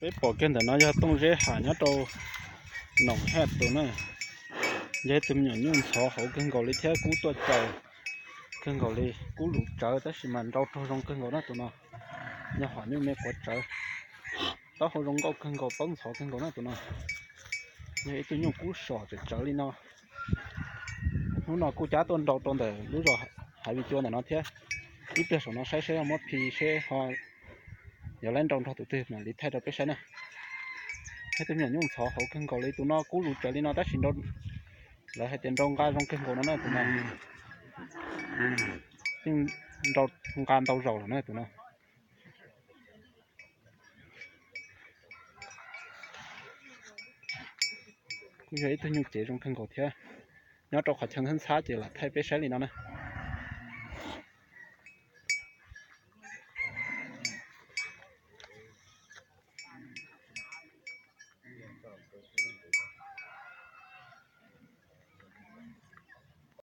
Peb pom kiag ntawm no yog tooj zeb ham nyob rau Noom Haj tus na. Yog ib tug me nyuam nyuj ntxhov hauv kawg nkaus li thiab kub tuaj caws kawg nkaus li, kub lus tsawv tab sis mas nrau rog zoo kawg nkaus na tus no. Yog ham nyuj me quav tsawv, taub hau zoo nkauj kawg nkaus, paub ntxhov kawg nkaus na tus no. Yog ib tug nyuj kub som tsawv tsawv li no. Hnub no kuj cab tuaj nrau rau ntawm lub zos Hav Vij Cua ntawm no thiab. Ib pliag saum no saib seb ho muab phi seb ho yuav laib nrau nrog tus twg mam li thaij rau peb saib na. Ib tug me nyuam nyuj ntxhov hauv kawg nkaus li, tus no kub lus tsawv li no tab sis nrau, lawv hais tias nrau nqa zoo kawg nkaus no na tus no. Yeej nrau nqa ntau zaus lawm na tus no. Kuj yog ib tug nyuj cev zoo kawg nkaus thiab. Nyob rau qhov chaw ntxhab ntxhab ces lam thaij peb saib li no na.